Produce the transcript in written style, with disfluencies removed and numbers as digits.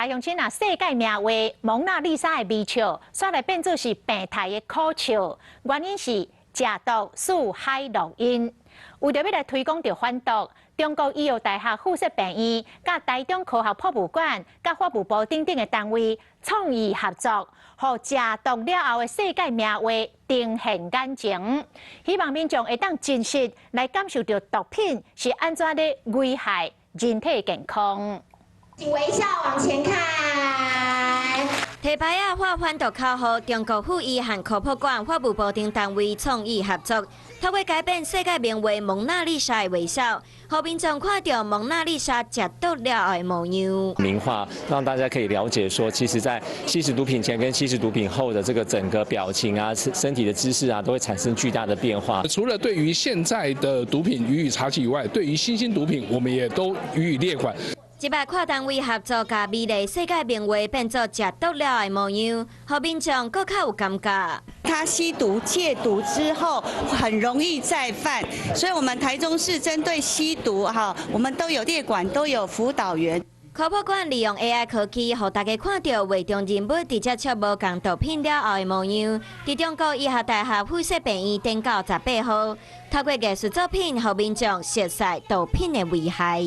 鄉親啊，世界名畫蒙娜麗莎的微笑，煞來變做是病態的苦笑，原因是食毒使海洛因。為著欲來推廣著反毒，中國醫藥大學附設病院、佮台中科學博物館、佮法務部等等的單位創意合作，予食毒了後的世界名畫呈現眼前，希望民眾會當真實來感受著毒品是按怎咧危害人體健康。請微笑往前看。提牌仔喊反毒口號，中國附醫和科博館、法務部等單位創意合作，透過改變世界名畫蒙娜麗莎的微笑，予民眾看著蒙娜麗莎食毒了後的模樣。名畫讓大家可以了解說，其實在吸食毒品前跟吸食毒品後的這個整個表情啊、身體的姿勢啊，都會產生巨大的變化。除了對於現在的毒品予以查緝以外，對於新興毒品，我們也都予以列管。這擺跨單位合作，共美麗世界名畫變做食毒了的模樣，予民眾閣較有感覺。他吸毒戒毒之後，很容易再犯，所以我們台中市針對吸毒哈，我們都有列管，都有輔導員。科博館利用 AI 科技，予大家看著畫中人物佇接觸無仝毒品了後的模樣。佇中國醫學大學附設病院頂到18號，透過藝術作品，予民眾熟悉毒品的危害。